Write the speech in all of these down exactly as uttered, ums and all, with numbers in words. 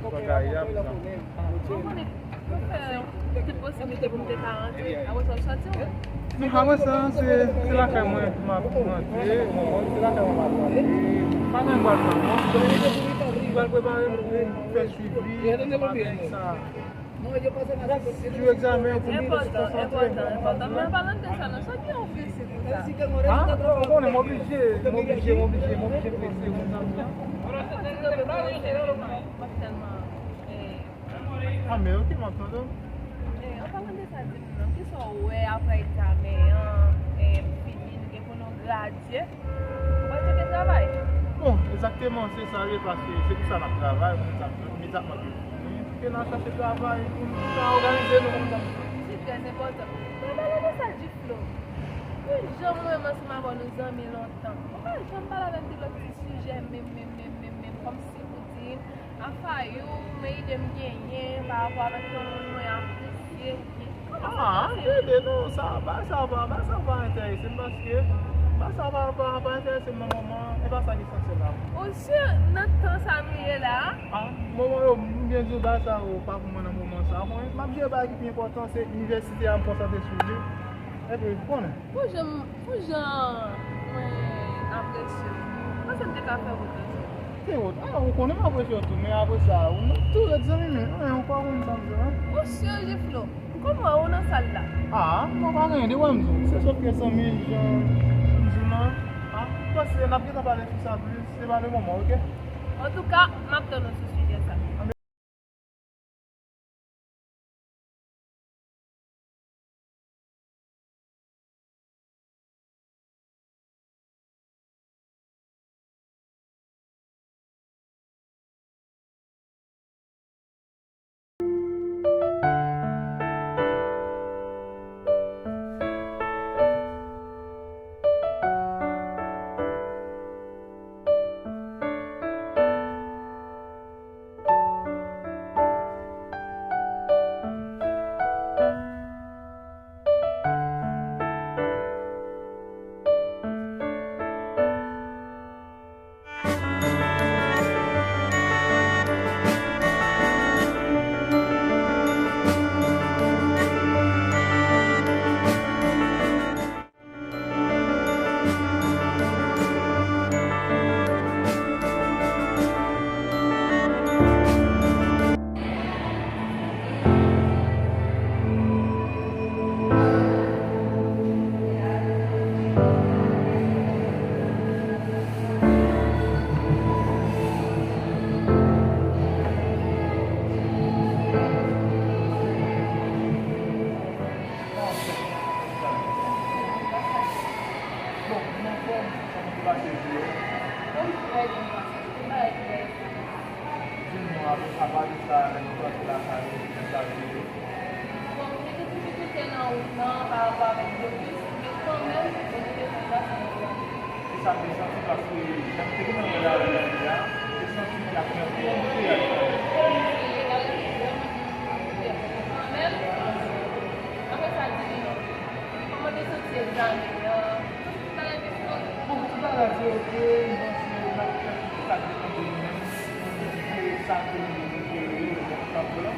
Bagay la, pou sa. Mwen konnen, mwen fè tout posiblite pou m te ka rantre. Apre sa, w sòti, w. Non, apre sa, se, se lakay mwen m ap rantre. Bon, bon, se lakay mwen m ap rantre. Pa gen gwal nan, non. M pral prepare m pou m fè swivi. Sa. Sou egzamen pou m konsantre. Enpòtan, enpòtan. Men an palan de sa, non, sa ki yon prese konsa? Ha? Ou konnen, m oblije, m oblije, m oblije, m oblije prese konsa. M ap tèlman, eh, Ah, men ok, m ap tande w. Eh, an palan de sa, di m non, kisa w wè apre egzamen an, eh, fini, nou gen pou nou gradye? Ou pral chèche travay? Bon, egzakteman, se sa l ye, paske se pou sa n ap travay, pou nou sa imedyatman ke fini, ke n al chèche travay, pou nou ta òganize nou konsa. Se trè enpòtan. Men an palan de sa, Giflo, ki jan mwen menm ansanm avè w nou zanmi lontan? Ou pa janm pale avè m de lòt ti sijè, menm, menm, menm, menm, menm, kòmsi pou di m, Afayou, men ide m genyen pa rapò avèk yon moun mwen apresye oubyen kòman sa pase? Ah, ede non, sa, bagay sa pa, bagay sa pa enterese m paske bagay sa pa, pa, pa enterese m nan moman, e pa sa ki esansyèl la. Ou si nan tan sa nou ye la a? Ah, moman yo, m byen di w bagay sa yo pa pou mwen nan moman sa. Mwen, m ap jere bagay ki pi enpòtan, se inivèsite a, m konsantre sou li. Epi, ou konnen. Pou jan, pou jan mwen apresye w, m panse m te ka fè wot ansanm. Fè wot? Ah, ou konnen m apresye w tou, men apre sa, ou, nou tou ret zanmi, men, anyen, ou pa konn sa m di w, non. Ou si, Giflo, kòman w nan sal la? Ah, non, pa gen anyen, de wè m di w. Se sòt ke zanmi, jan m di w lan. Ah, m panse n ap gentan pale sou sa plis, se pa le moman, ok? Antouka, m ap tann ou sou sijè sa. Bon, nou anfòm, kòman se pase jou yo? Bon, trè byen pase. Tout bagay trè byen. Di nou, apa, apa de sa, lè nou sòti lakay ou, kijan sa te ye? Bon, gen de difikilte nan wout lan pa rapò avèk de bis, men kanmenm, nou te fè gras nan wout lan. Kisa w te santi? Paske jan m te gentan wè lari a, m te santi y ap fè anpil anbouteyaje. Wi, lari a te vrèman gen anpil anbouteyaje. Kanmenm, apre sa, di li non. Kòman w te santi egzamen an? Tout bagay te fini? Bon, tout bagay te oke, m panse n ap fè tout sa k depann de nou menm pou nou jere sa ke nou vle jere yo, lè n ap tann tan pou lan.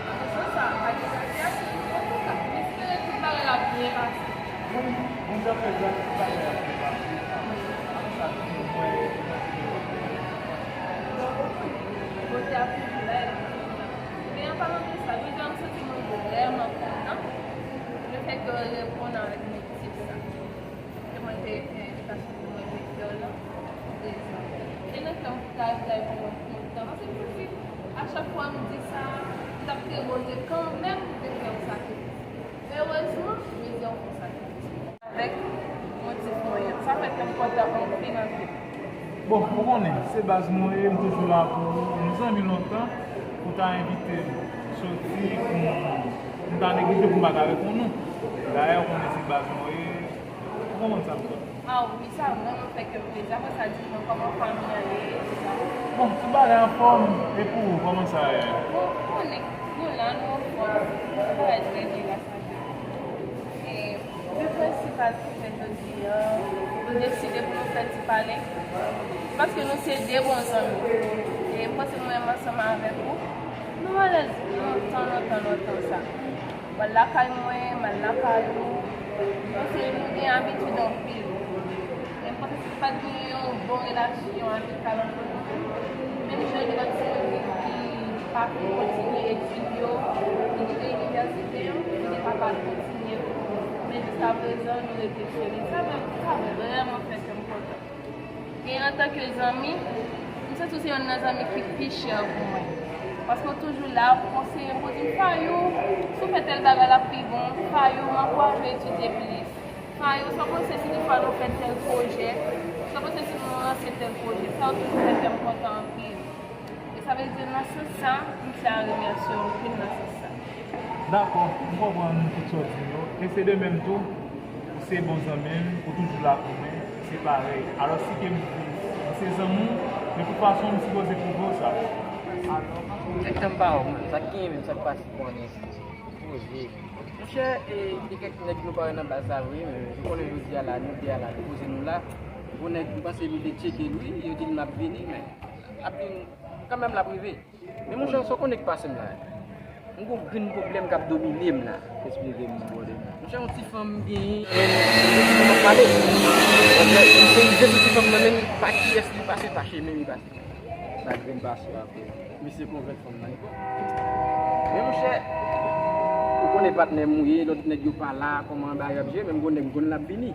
Nan sans sa, pa gen gradyasyon. Antouka, m espere tout bagay ap byen pase. Wi, Bondye ap fè gras, tout bagay ap byen pase. Apre sa, nou wè, nou wè. Bondye ap toujou la, e nou toujou la. Men an palan de sa, jodi a, m santi mwen vrèman kontan. Le fèt ke w reponn avèk mwen tip sa. Ke mwen te fè envitasyon pou mwen vin fè w lan, pou prezan. E nan kè m ta, ta vrèman kontan. Paske m santi, a chak fwa m di sa, m t ap te boze kanmenm m te fè yon sakrifis. Erezman, jodi a w fè yon sakrifis pou mwen. Avèk yon ti fwon an. Sa fè ke m kontan anpil, anpil. Bon, ou konnen, se baz mwen ye, m toujou la pou ou. Nou zanmi lontan, ou ta envite m soti pou m, m ta neglije pou m pa t avèk ou non. Dayè, ou konnen se baz mwen ye. Ou konprann sa m di w? Ah wi, sa vrèman fè kè m plezi. Apre sa, di mwen kòman fanmi an ye, tout sa. Bon, tout bagay anfòm. E pou ou, kòman sa ye? Bon, ou konnen, nou la, nou anfòm. Tout bagay trè byen, gras a Dye. E bi prensipal ki fè jodi a, nou deside pou nou fè ti pale, paske nou se de bon zanmi. E M panse mwen menm ansanm avèk ou, nou alèz lontan, lontan, lontan sa. W al lakay mwen, m al lakay ou. M panse nou gen abitid anpil. Men m panse si te pa t gen yon bon relasyon amikal ant nou, menm jan gen lòt timoun ki, ki pa fin kontinye etid yo, ki kite inivèsite yo, ki te kapab kontinye. Men jiskaprezan, nou rete sere. Sa vrè-, sa vrèman fè kè m kontan. E antanke zanmi, m santi w se youn nan zanmi ki pi chè pou mwen. Paske w toujou la pou konseye m, pou di m, Fayou, si w fè tèl bagay, l ap pi bon. Fayou, m ankouraje w etidye plis. Fayou, sa w panse si toutfwa nou fè tèl pwojè? Sa w panse si nou lanse tèl pwojè? Sa yo toujou fè kè m kontan anpil. E sa vle di nan sans sa, m te a remèsye w anpil nan sans sa. Dakò, m konprann tout sa w di m yo. E se de menm tou, ou se bon zanmi m, ou toujou la pou mwen, se parèy. Alò, si ke m di, m se zanmi w, de tout fason, m sipoze pwouve w sa. Alò, Kèk tan pa w, sa k genyen menm, sa k pase pou konnen poze. Monchè, e, gen kèk nèg nou pa wè nan baz la vre, men nou konnen jodi a la, nou de a la, nou poze nou la. Bon nèg, m panse nou te tcheke l, wi, yo di l m ap vini, men l ap vin kanmenm, l ap rive. Men monchè, sa w konnen k pase m la? M gon grenn pwoblèm k ap domine m la. Eksplike m, brother. Monchè, yon ti fanm m genyen, men m pale. Monchè, m te rive sou ti fanm nan, men pa kiyès li pase, pa chemen li pase. Sa grenn pase a frè. Misye konvèt fanm nan. Men monchè, ou konnen patnè m ou ye, lòt nèg yo pa la, kòman bagay ap jere, men m gon nèg m konn l ap vini.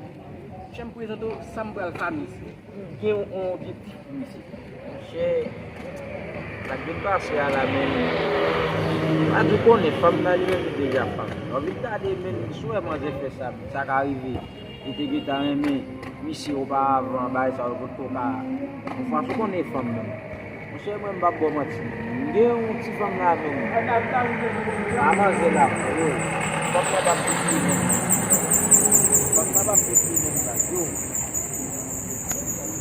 Monchè, m prezante w sa m pral fè misye. M gen yon, yon objektif pou misye. Monchè, sa grenn pase a la menm. Pa di w konnen fanm nan li menm li deja fanm. Lè w vin gade menm, si w wè manzè fè sa, sa ka rive. Li te gentan renmen misye oparavan, bagay sa yo, potko ka. Yon fwa sou konnen fanm nan. Monchè, mwen, m p ap ba w manti. M gen yon ti fanm la menm. A manzè la, frè, yo. Fanm nan p ap detwi menm. Fanm nan p ap detwi menm la, yo.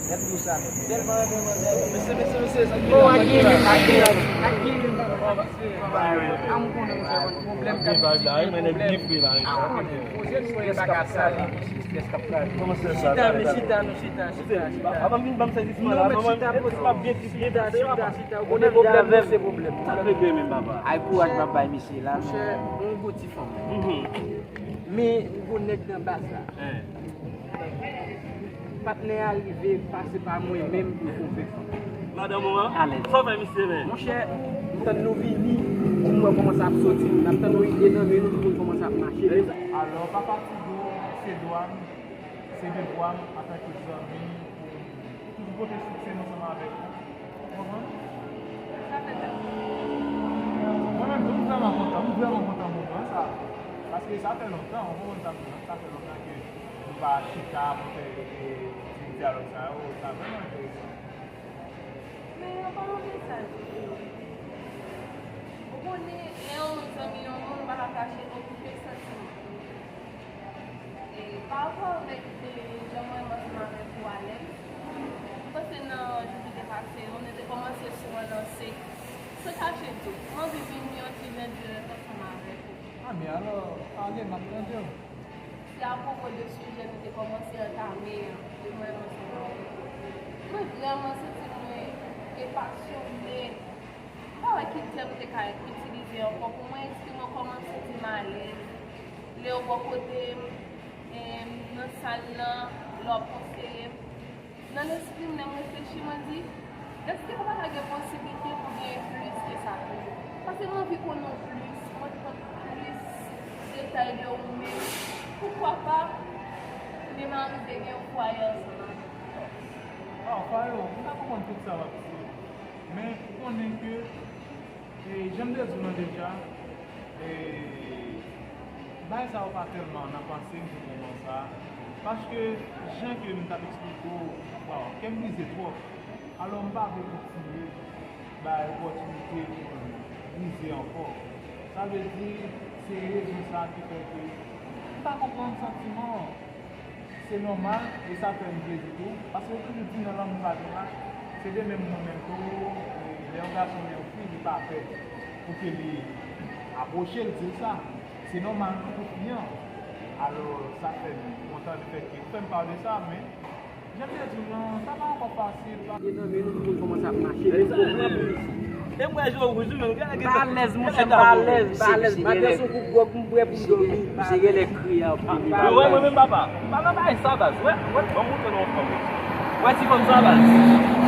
Nèt di w sa menm. Tèlman renmen manzè. Mesye, mesye, mesye, sa ki la, sa ki la. A m konnen, monchè, pwoblèm k ap di, pwoblèm. A m konnen. Poze l sou yon baka sal. Chita, men chita, nou chita, chita, chita. Avan m vin ban m sezisman la, non, men chita, chita, chita, chita, chita. Ou konnen pwoblèm nou se pwoblèm. Sa k regle menm, papa? Ay, kouraj m ap bay misye la, non. Monchè, yon gwo ti fanm. Men, yon gwo nèg nan baz la. Patnè a rive pase pa mwen menm pou l konvèk fanm. Madanm ou an? Alèz. Sa w fè misye, men? Monchè, m tann nou vini pou m wè kòman sa ap soti. N ap tann yon ide nan men nou pou n konn kòman sa ap mache. Alò, pa fatige w, se dwa m, se devwa m antanke zanmi pou toujou pote soutyen m ansanm avèk ou. Ou konprann? Sa fè tèt. Mwen menm tou, m vrèman kontan, m vrèman kontan moman sa. Paske sa fè lontan, ou konprann sa m di la, sa fè lontan ke nou pa chita pou fè, e, ti dyalòg sa yo, sa vrèman enteresan. Men an palan de sa, ou konnen, lè yon zanmi yon moun, ou pa ka kache okenn santiman. E, pa rapò avèk, e, jan mwen menm ansanm avèk ou alèz, m panse nan jou ki te pase yo, nou te kòmanse sou yon lanse. San kache di w, m anvi vin yon ti jan dirèk ansanm avèk ou. A, men alò, pale, m ap tande w. Se apwopo de sijè nou te kòmanse antame an, de mwen menm ansanm avèk ou. Mwen vrèman santi mwen epasyone. M pa wè ki tèm m te ka itilize ankò pou mwen eksprime w kòman m santi m alèz. Lè w bò kote m, em, nan sal lan, lè w ap konseye m. Nan lespri m, lè m reflechi, mwen di, èske pa ta gen posiblite pou genyen plis ke sa toujou? Paske m anvi konnen w plis, mwen konn plis detay de ou menm. Poukwa pa, men m arive gen yon fwaye ansanm avèk ou. Ah, Fayou, m pa konprann tout sa w ap di. Men, ou konnen ke, e, jan m te di w lan deja, e, bagay sa yo pa tèlman nan panse m pou moman sa. Paske, jan ke m t ap eksplike w, waw, kè m brize twòp. Alò, m pa vle kontinye bay opòtinite pou l brize ankò. Sa vle di, se rezon sa ki fè ke m pa konprann santiman w. Se nòmal, e sa fè m plezi tou, paske yo toujou di nan lanmou pa gen lach, se de menm mwen menm tou, e, lè yon gason gen yon fi, li pa pè pou ke li apwoche l, di l sa. Se nòmal tou pou fi an. Alò, sa fè m kontan lefètke ou fè m pale de sa, men Jan m te di w lan, sa pa ankò fasil. Gen nan men nou, nou konn kòman sa ap mache, men nou pran pou misye. E m wè je w wouj wi, men gade, gade. M pa alèz, monchè, m pa alèz, m pa alèz. Maten sou kou gwòg, m prè pou m dòmi. Misye genlè kriye anpil. Mwen, mwen menm, papa, m pa nan bagay sa, baz. Wè, wè, ban m montre nou yon fanm. Wè ti fanm sa, baz.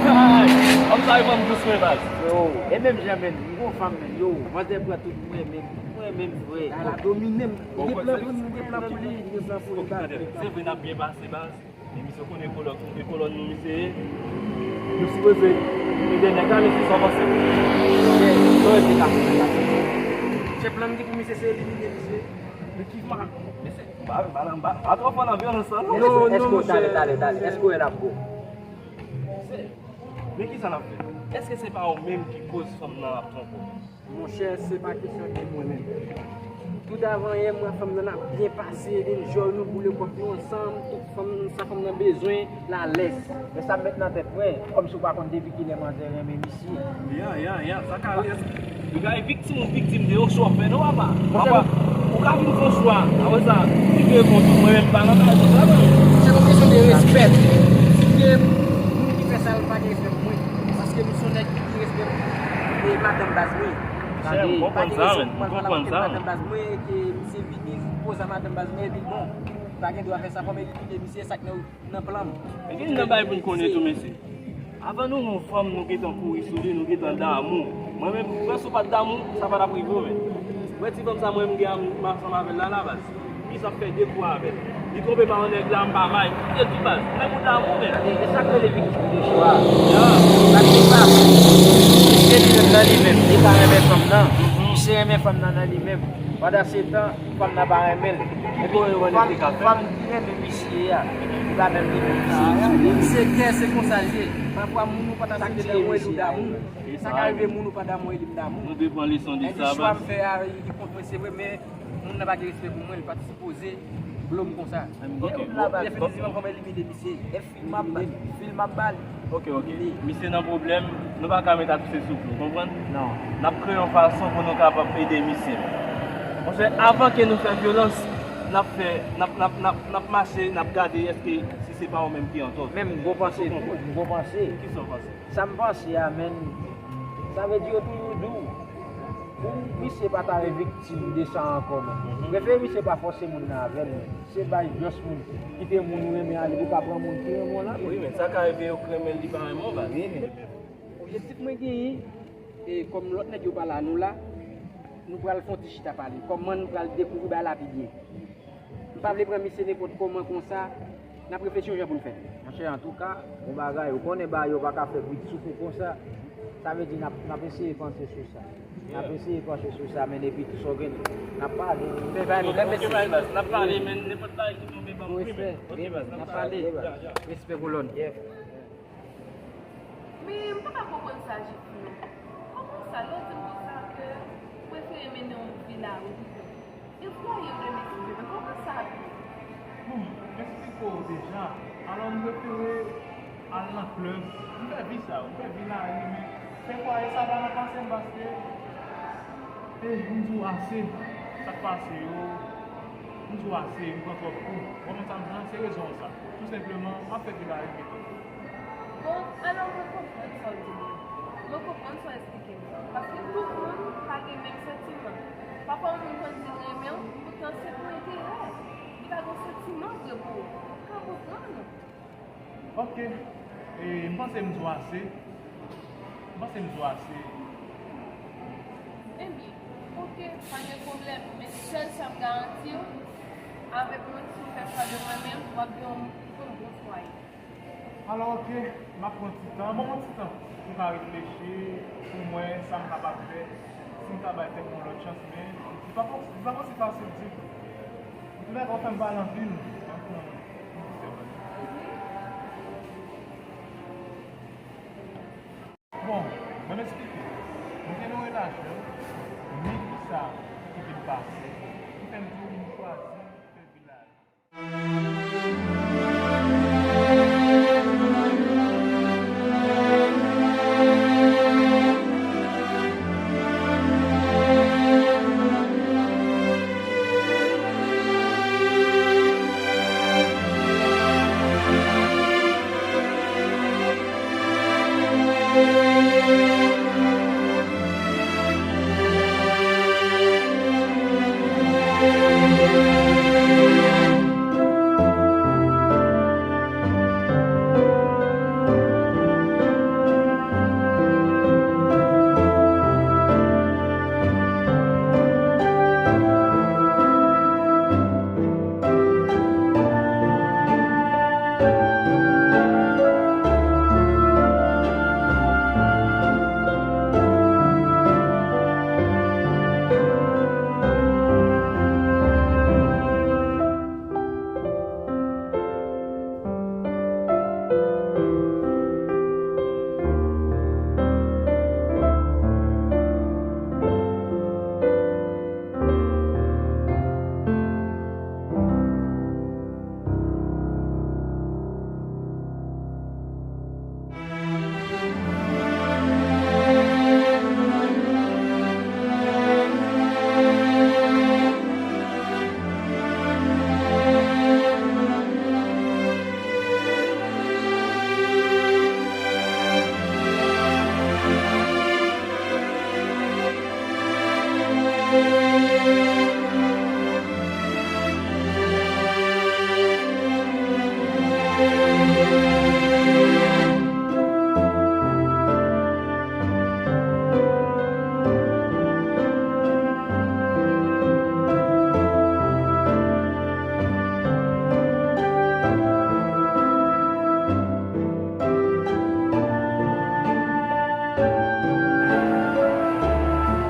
Fanm sa, yon fanm dous, men, baz. Yo, e menm jan, men, m gon fanm, men, yo, manzè pran tout mwen, men, mwen menm, vre. Ala domine m. Li gen plan pou li, li gen plan pou li, baz. Se vre, n ap byen pase, baz. Men misye konnen e kolòn, e kolòn nou misye ye. Nou sipoze ede nèg la, mesye, sa w panse? Sa w panse ka fè nèg la? Se plan ki pou misye, se elimine misye. Men ki ma, mesye, pa, pa, pa, pa twò fò nan vyolans lan, non. Non, non, monchè. Èske, èske, talè, talè, talè, èske w wè l ap bon? Men kisa n ap fè? Èske se pa ou menm ki koz fanm nan ap twonpe w? Monchè, se pa kesyon de mwen menm. Tout avanyè, mwen, fanm nan ap byen pase, enjoy, nou boule kòb nou ansanm, tout fanm, sa fanm nan bezwen, l alèz. Men sa m met nan tèt mwen, kòmsi w pa konn depi kilè manzè renmen misye. Ya, ya, ya, sa ka, èske, ou ka viktim, ou viktim de yon cho w ap fè, non, papa? Monchè, papa, ou ka vin fè yon cho a, apre sa, li vire kont ou, mwen menm, m pa nan bagay konsa, non. Se yon kesyon de respè. Si se moun ki fè sa, l pa gen respè pou mwen. Paske m se yon nèg ki gen respè pou, e, madanm baz mwen. Monchè, m konprann sa, men, m konprann sa. Madanm baz mwen, ke misye vini, poze a madanm baz mwen, epi bon, pa gen dwa fè sa, fò m elimine misye, sa k nan, nan plan m. Men gen nan bagay pou n konnen tou, mesye. Avan nou wè yon fanm, nou gentan kouri sou li, nou gentan damou. Mwen menm, mwen si w pa t damou, sa pa t ap rive w, men. Wè ti fanm sa, mwen, m gen, m ansanm avè l la, la, baz. Misye ap fè de kou avè l. Li twonpe pa yon nèg la, m pa may. Kite di baz. Nèg ou damou, men. Gade, e sa k rele viktim de cho a. Ya. Sa k te pa. Misye li menm nan li menm. Li pa renmen fanm nan. Mhm. Misye renmen fanm nan nan li menm. Pandan se tan, fanm nan pa renmen l. Epi fanm, fanm ki renmen misye a, li pa menm renmen misye. Se kè, se konsa l ye. Pafwa, moun ou pa ta site damou, e li w damou. Sa ka rive moun ou pa damou, e li m damou. Nou te pran leson de sa, baz. Nèg di cho a m fè a, li kont mwen, se vre, men moun nan pa gen respè pou mwen, li pa t sipoze blo m konsa. Ok. Bon, efektivman, fò m elimine misye. E fil m ap ba li, fil m ap ba li. Ok, ok. Misye nan pwoblèm, nou pa ka met atouche sou flou, konprann? Non. N ap kreye yon fason pou nou kapab ede misye. Monchè, avan ke nou fè vyolans, n ap fè, n ap, n ap, n ap, n ap mache, n ap gade èske si se pa ou menm ki antò. Men m gon panse tou, m gon panse. Kisa w panse? Sa m panse a, men, sa vle di yo toujou di w, pou misye pa ta reviktim de sa ankò, men. Mhm. Prefere misye pa fòse moun nan avè l, men. Se bay jès moun, kite moun ou renmen ale, pou pa pran moun ki renmen w la, men. Wi, men sa ka rive yo k renmen l, li pa renmen w, baz. Wi, men. Objektif mwen genyen, e kòm lòt nèg yo pa la, nou la, nou pral fè yon ti chita pale. Kòman nou pral dekouvri bagay la pi byen? M pa vle pran misye nenpòt kòman konsa. N ap reflechi yon jan pou n fè. Monchè, antouka, yon bagay, ou konnen bagay yo pa ka fè bwit sou kou konsa. Sa vle di n ap, n ap eseye panse sou sa. N ap eseye panse sou sa, men epi tou sa w gen, n ap pale. Men pa gen pwoblèm, mesye. Ok, baz, n ap pale, men nenpòt bagay ki tonbe, ban m wi, men. Ok, baz, n ap pale. Respè pou lòn. Yeah. Men m pa ka konprann sa Jif non. Kòman sa, lè w di m konsa ke ou prefere mennen yon vi lari pito? E vwaye w de Meksik yo, men kòman sa ap ye? Bon, m eksplike w deja. Alò, m prefere al nan klèb. M fè vi sa yo, m fè vi lari, men fè vwaye sa pa nan panse m paske, e, m di w ase. Sa k pase yo, m di w ase, m pran twòp kou. Ou konprann sa m di w lan, se rezon sa. Tou senpleman, m ap fè vi lari pito. Bon, alò mwen konprann sa w di mwen. Mwen konprann sa w eksplike m. Paske tout moun pa gen menm santiman. Pafwa yon moun konn di l renmen w, poutan se pou enterè. Li pa gen santiman vre pou ou. Mwen konprann. Ok. E, m panse m di w ase. M panse m di w ase. Ebyen, ok, pa gen pwoblèm. Men sèl sa m garanti w, avèk mwen, si w fè chwa de mwen menm, w ap gen yon, yon bon fwaye. Alò, ok, m ap pran ti tan. Ban mwen ti tan pou m ka reflechi, pou m wè sa m kapab fè, si m ka bay tèt mwen yon lòt chans, men li pa pos-, li pa posib fasil ditou. Antoulèka, w fè m pale anpil. Bon, ban m eksplike. Mwen te nan yon relasyon, men kisa ki vin pase, ki fè m di w m chwazi fè vi lari.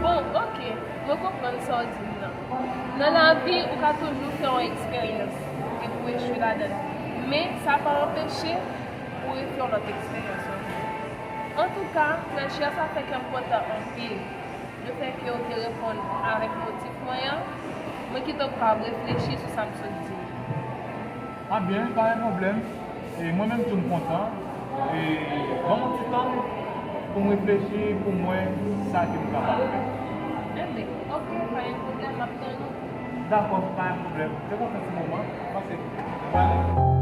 Bon, oke, mwen konprann sa w di m nan. Nan lavi, ou ka toujou fè yon eksperyans epi w echwe ladan l. Men, sa pa anpeche ou refè yon lòt eksperyans ankò. Antouka, frè Chia, sa fè kè m kontan anpil. Lefètke w te reponn avèk motif mwen an, mwen kite w kapab reflechi sou sa m sot di w. A byen, pa gen pwoblèm. E mwen menm tou m kontan. E ban m yon ti tan pou m reflechi, pou m wè sa ke m kapab fè. Enben, oke, pa gen pwoblèm, m ap tann ou. Dakò, pa gen pwoblèm. Te kontan ti moman. Pase. Mwen ale.